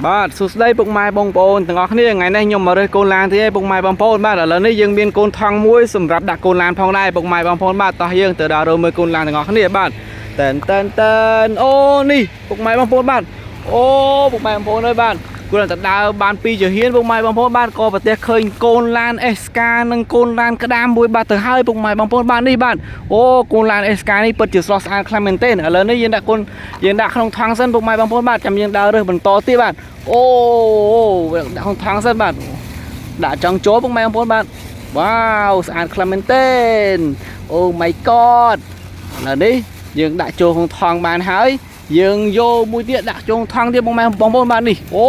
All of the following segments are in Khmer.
បាទសួស្តីពុកម៉ែបងប្អូនទាំងអស់គ្នាថ្ងៃនេះខ្ញុំមករើសកូនឡានទៀតឯងពុកម៉ែបងប្អូនបាទឥឡូវនេះយើងមានកូនថង់មួយសម្រាប់ដាក់កូនឡានផងដែរពុកម៉ែបងប្អូនបាទតោះយើងទៅដល់រើមើលកូនឡានទាំងអស់គ្នាបាទតែនតែនតែនអូនេះពុកម៉ែបងប្អូនបាទអូពុកម៉ែបងប្អូនអើយបាទគួរតែដើរបានពីរជំហានពុកម៉ែបងប្អូនបាទក៏ប្រទះឃើញកូនឡានអេសកានិងកូនឡានក្តាមមួយបាទទៅហើយពុកម៉ែបងប្អូនបាទនេះបាទអូកូនឡានអេសកានេះពិតជាស្រស់ស្អាតខ្លាំងមែនទែនឥឡូវនេះយើងដាក់កូនយើងដាក់ក្នុងថង់សិនពុកម៉ែបងប្អូនបាទចាំយើងដើររើសបន្តទៀតបាទ អូដាក់ក្នុងថង់សិនបាទដាក់ចង់ចូលពុកម៉ែបងប្អូនបាទវ៉ាវស្អាតខ្លាំងមែនទែនអូ my god ឥឡូវនេះយើងដាក់ចូលក្នុងថង់បានហើយយើងយកមួយទៀតដាក់ចូលក្នុងថង់ទៀតពុកម៉ែបងប្អូនបាទនេះអូ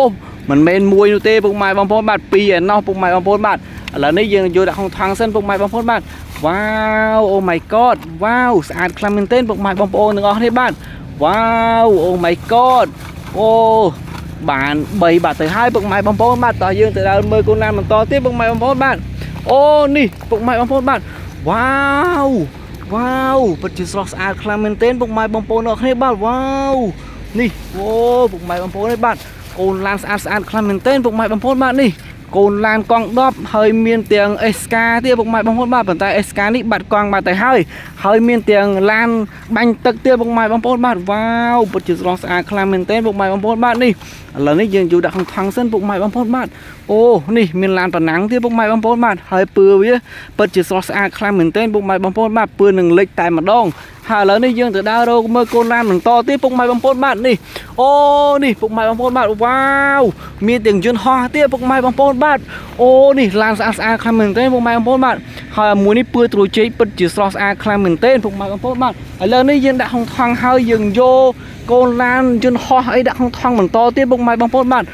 មិនមែនមួយនោះទេពុកម៉ែបងប្អូនបាទពីរឯណោះពុកម៉ែបងប្អូនបាទឥឡូវនេះយើងយកដាក់ក្នុងថង់សិនពុកម៉ែបងប្អូនបាទវ៉ាវអូ my god វ៉ាវស្អាតខ្លាំងមែនទែនពុកម៉ែបងប្អូនទាំងអស់គ្នាបាទវ៉ាវអូ my god អូ បាន3បាទទៅហើយពុកម៉ែបងប្អូនបាទតោះយើងទៅដើរមើលកូនឡានបន្តទៀតពុកម៉ែបងប្អូនបាទអូនេះពុកម៉ែបងប្អូនបាទវ៉ាវវ៉ាវពិតជាស្រស់ស្អាតខ្លាំងមែនទែនពុកម៉ែបងប្អូនអរគ្នាបាទវ៉ាវនេះអូពុកម៉ែបងប្អូននេះបាទកូនឡានស្អាតស្អាតខ្លាំងមែនទែនពុកម៉ែបងប្អូនបាទនេះកូនឡានកង់10ហើយមានទាំងអេសកាទៀតពុកម៉ែបងប្អូនបាទប៉ុន្តែអេសកានេះបាត់កង់បាត់ទៅហើយហើយមានទាំងឡានបាញ់ទឹកទៀតពុកម៉ែបងប្អូនបាទវ៉ាវពិតជាស្រស់ស្អាតខ្លាំងមែនទែនពុកម៉ែបងប្អូនបាទនេះ ឥឡូវនេះយើងយកដាក់ក្នុងថង់សិនពុកម៉ែបងប្អូនបាទអូនេះមានឡានប៉ណ្ណាំងទៀតពុកម៉ែបងប្អូនបាទហើយពឿវាពិតជាស្រស់ស្អាតខ្លាំងមែនទែនពុកម៉ែបងប្អូនបាទពឿនឹងលិចតែម្ដងហើយឥឡូវនេះយើងទៅដើររកមើលកូនឡានបន្តទៀតពុកម៉ែបងប្អូនបាទនេះអូនេះពុកម៉ែបងប្អូនបាទវ៉ាវមានទាំងយន្តហោះទៀតពុកម៉ែបងប្អូនបាទអូនេះឡានស្អាតស្អាតខ្លាំងមែនទែនពុកម៉ែបងប្អូនបាទហើយមួយនេះពឿត្រួយចេកពិតជាស្រស់ស្អាតខ្លាំងមែនទែនពុកម៉ែបងប្អូនបាទឥឡូវនេះយើងដាក់ក្នុងថង់ហើយយើងយក កូនឡានយន្តហោះអីដាក់ក្នុងថង់បន្តទៀតពុកម៉ែបងប្អូនបាទ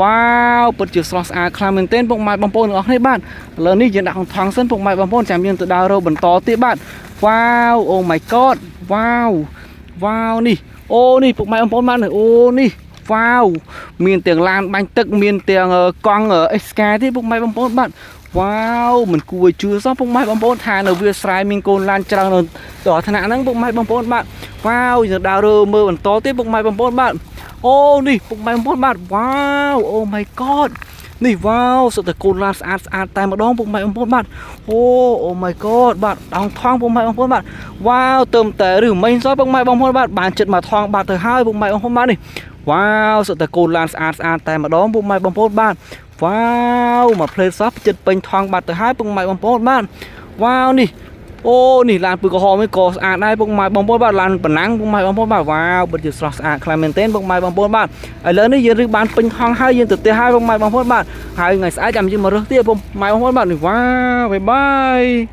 វ៉ាវពិតជាស្រស់ស្អាតខ្លាំងមែនទែនពុកម៉ែបងប្អូនទាំងអស់គ្នាបាទឥឡូវនេះយើងដាក់ក្នុងថង់សិនពុកម៉ែបងប្អូនចាំយើងទៅដើររកបន្តទៀតបាទវ៉ាវអូ my god វ៉ាវវ៉ាវនេះអូនេះពុកម៉ែបងប្អូនបាទអូនេះវ៉ាវមានទាំងឡានបាញ់ទឹកមានទាំងកង់អេសកាទៀតពុកម៉ែបងប្អូនបាទវ៉ាវមិនគួរឲ្យជឿសោះពុកម៉ែបងប្អូនថានៅវាស្រែមានកូនឡានច្រើនដល់ថ្នាក់ហ្នឹងពុកម៉ែបងប្អូនបាទវ៉ាវយើងដើររើមើលបន្តទៀតពុកម៉ែបងប្អូនបាទអូនេះពុកម៉ែបងប្អូនបាទវ៉ាវអូ my god នេះវ៉ាវសុទ្ធតែកូនឡានស្អាតស្អាតតែម្ដងពុកម៉ែបងប្អូនបាទអូអូ my god បាទដងថងពុកម៉ែបងប្អូនបាទវ៉ាវទៅតែឬមិញសោះពុកម៉ែបងប្អូនបាទបានចិត្តមកថងបាទទៅហើយពុកម៉ែបងប្អូនបាទនេះវ៉ាវសុទ្ធតែកូនឡានស្អាតស្អាតតែម្ដងពុកម៉ែបងប្អូនបាទវ៉ាវមកផ្លេតសោះចិត្តពេញថងបាត់ទៅហើយពុកម៉ែបងប្អូនបាទវ៉ាវនេះអូនេះឡានពឹកក្រហមនេះក៏ស្អាតដែរពុកម៉ែបងប្អូនបាទឡានប៉ុណ្ណឹងពុកម៉ែបងប្អូនបាទវ៉ាវពិតជាស្រស់ស្អាតខ្លាំងមែនទែនពុកម៉ែបងប្អូនបាទឥឡូវនេះយើងរើសបានពេញថងហើយយើងទៅផ្ទះហើយពុកម៉ែបងប្អូនបាទហើយថ្ងៃស្អែកចាំយើងមករើសទៀតពុកម៉ែបងប្អូនបាទនេះវ៉ាវ bye bye.